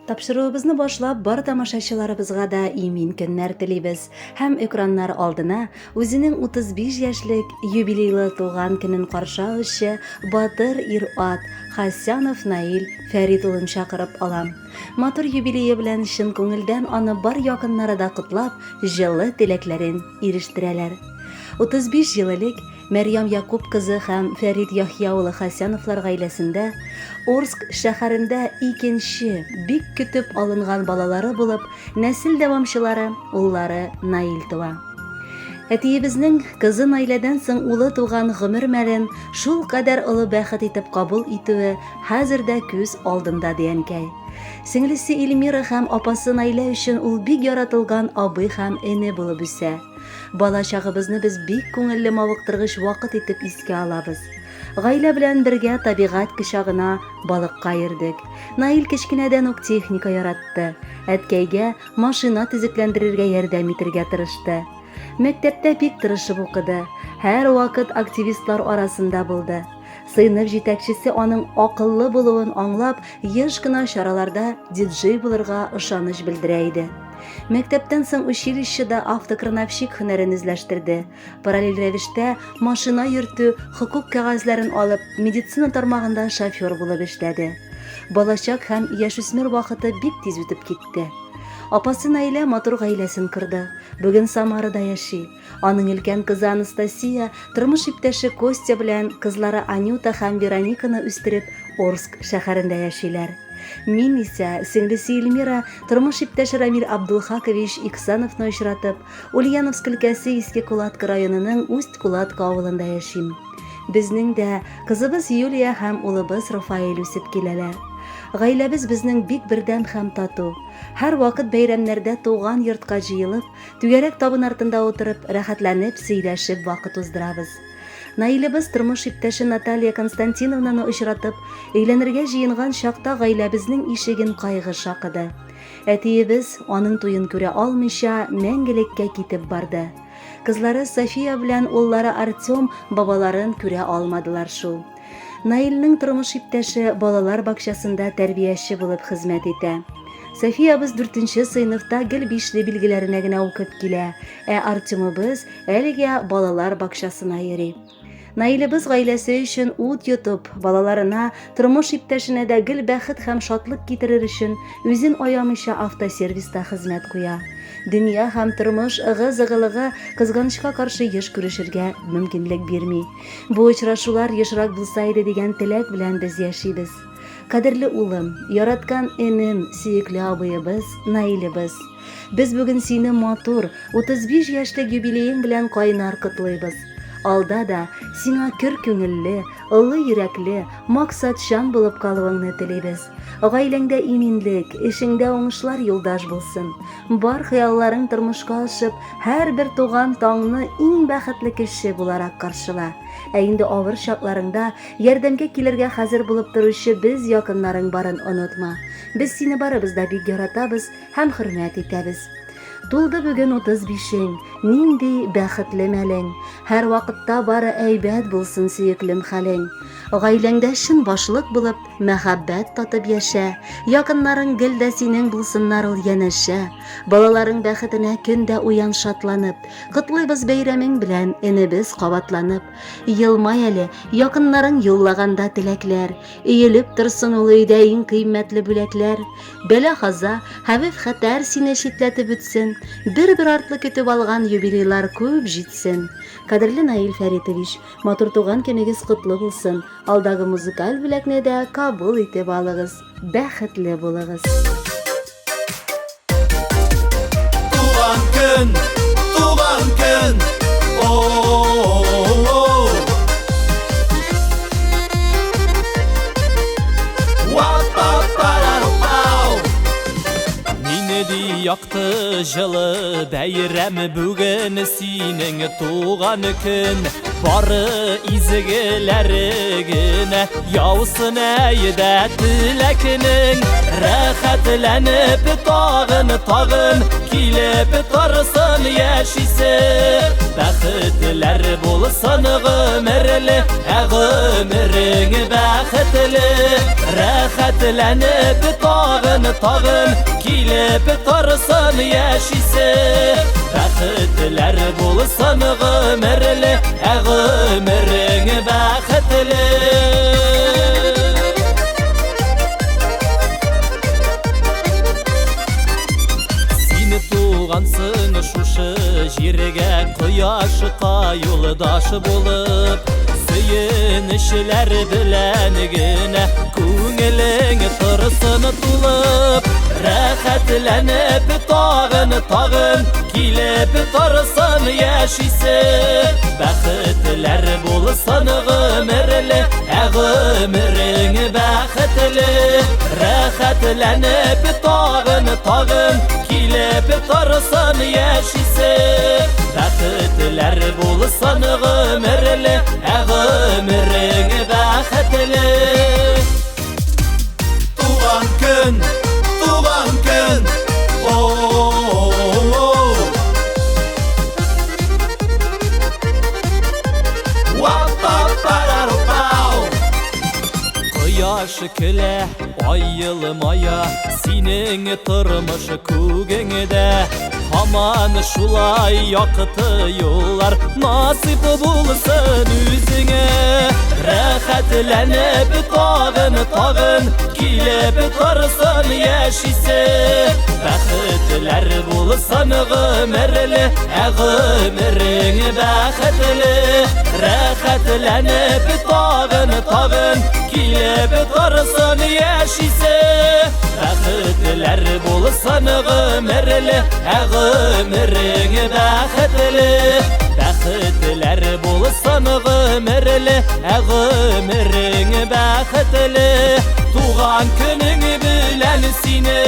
Тапшыруыбызны башлап, бар тамашачыларыбызга да имин көннәр телибез һәм экраннар алдына үзенең 35 яшьлек юбилейлы туган көнен каршы алучы батыр ир-ат Хасянов Наил Фәрит улын чакырып алам. Матур юбилее белән чын күңелдән аны бар якыннары да котлап, җылы теләкләрен ирештерәләр. 35 ел элек Мәрьям Якуб кызы һәм Фәрит Яхъя улы Хәсәновлар гаиләсендә Орск шәһәрендә икенче, бик көтеп алынган балалары булып, нәсел дәвамчылары, уллары Наил туа. Әтиебезнең кызы Наиләдән соң улы туган гомер мәлен шулкадәр олы бәхет итеп кабул итүе хәзер дә күз алдында, ди әнкәй. Сеңлесе Эльмира һәм апасы Наилә өчен ул бик яратылган абый һәм эне булып үсә. Бала чагыбызны без бик күңелле мавыктыргыч вакыт итеп искә алабыз. Гаилә белән бергә табигать кочагына балыкка йөрдек. Наил кечкенәдән үк техника яратты. Әткәйгә машина төзекләндерергә ярдәм итергә тырышты. Мәктәптә бик тырышып укыды. Һәрвакыт активистлар арасында булды. Сыйныф җитәкчесе аның акыллы булуын аңлап, еш кына чараларда диджей булырга ышаныч белдерә иде. Мәктәптән соң училищеда автокрановщик һөнәрен үзләштерде. Параллель рәвештә машина йөртү, хокук кәгазьләрен алып, медицина тармагында шофер булып эшләде. Балачак һәм яшүсмер вакыты бик тиз үтеп китте. Апасы Наилә матур гаиләсен корды. Бүген Самарада яши. Аның өлкән кызы Анастасия тормыш иптәше Костя белән кызлары Анюта һәм Верониканы үстереп, Орск шәһәрендә яшиләр. Мин исә, сеңлесе Эльмира, тормыш иптәше Рамил Абдулхакович Иксановны очратып, Ульяновск өлкәсе Иске Кулатка районының Усть-Кулатка авылында яшим. Безнең дә кызыбыз Юлия һәм улыбыз Рафаэль үсеп киләләр. Гаиләбез безнең бик бердәм һәм тату. Һәрвакыт бәйрәмнәрдә туган йортка җыелып, Түгәрәк табын артында утырып, рәхәтләнеп сөйләшеп вакыт уздырабыз. Наилебез тормыш иптәше Наталья Константиновнаны очратып, өйләнергә җыенган чакта гаиләбезнең ишеген кайгы шакыды. Әтиебез, аның туен күрә алмыйча, мәңгелеккә китеп барды. Кызлары София белән уллары Артем бабаларын күрә алмадылар шул. Наилнең тормыш иптәше балалар бакчасында тәрбияче булып хезмәт итә. Софиябыз дүртенче сыйныфта гел бишле билгеләренә генә укып килә, ә Артемыбыз әлегә балалар бакчасына йөри. Наилебез гаиләсе өчен ут йотып, балаларына, тормыш иптәшенә дә гел бәхет һәм шатлык китерер өчен үзен аямыйча автосервиста хезмәт куя. Дөнья һәм тормыш ыгы-зыгылыгы кызганычка каршы еш күрешергә мөмкинлек бирми. Бу очрашулар ешрак булса иде дигән теләк белән без яшибез. Кадерле улым, яраткан энем, сөекле абыебыз, Наилебез. Без бүген сине матур, 35 яшьлек юбилеең белән кайнар котлыйбыз. Алда да сиңа көр күңелле, олы йөрәкле, максатчан булып калуыңны телибез. Гаиләңдә иминлек, эшеңдә уңышлар юлдаш булсын. Бар хыялларың тормышка ашып, һәрбер туган таңны иң бәхетле кеше буларак каршыла. Ә инде авыр чакларыңда ярдәмгә килергә хәзер булып торучы без якыннарың барын онытма. Без сине барыбыз да бик яратабыз һәм хөрмәт итәбез. Тулды бүген 35-ең, нинди бәхетле мәлең. Һәрвакытта бары әйбәт булсын сөеклем хәлең. Гаиләңдә чын башлык булып, Мәхәббәт татып яшә, якыннарың гел дә синең булсыннар ул янәшә. Балаларың бәхетенә көн дә уян шатланып. Котлыйбыз бәйрәмең белән, энебез кабатланып. Елмай әле, якыннарың юллаганда теләкләр. Өелеп торсын ул өйдә иң кыйммәтле бүләкләр. Бәла-каза, хәвеф-хәтәр сине читләтеп үтсен. Бер-бер артлы көтеп алган юбилейлар күп җитсен. Кадерле Наил Фәритович, матур туган көнегез котлы булсын. Алдагы музыкаль бүләкне дә кабул итеп алыгыз. Бәхетле булыгыз! Туган көн, туган көн, о-о-о-о. Уа-па-па-ра-пау. Нинди якты җылы бәйрәм бүген синең туган көн. Бары изгеләре генә яусын әйдә теләкнең. Рәхәтләнеп тагын, тагын килеп торсын яшисе. Бәхетләр булсын гомерле, ә гомерең бәхетле. Рәхәтләнеп тагын, тагын килеп торсын яшисе. Бәхетләр булсын гомерле, ә гомерең бәхетле. Син тугансың шушы җиргә, кояшка юлдаш булып, сөенечләр белән генә күңелең торсын тулып. Рәхәтләнеп тагын, тагын килеп торсын яшисе. Бәхетләр булсын гомерле, ә гомерең бәхетле. Рәхәтләнеп тагын, тагын килеп торсын яшисе. Бәхетләр булсын гомерле, ә гомерең бәхетле. Туган көн, туган көн, о-о-о-о. Уа-па-па-ра-ру-пау. Кояш көлә, ай елмая, синең тормыш күгеңдә. Һаман шулай якты юллар насыйп булсын үзеңә. Рәхәтләнеп тагын, тагын килеп торсын яшисе. Бәхетләр булсын гомерле, ә гомерең бәхетле. Рәхәтләнеп тагын, тагын килеп торсын яшисе. Бәхетләр булсын гомерле, ә гомерең бәхетле. Бәхетләр булсын гомерле, ә гомерең бәхетле. Туган көнең белән сине.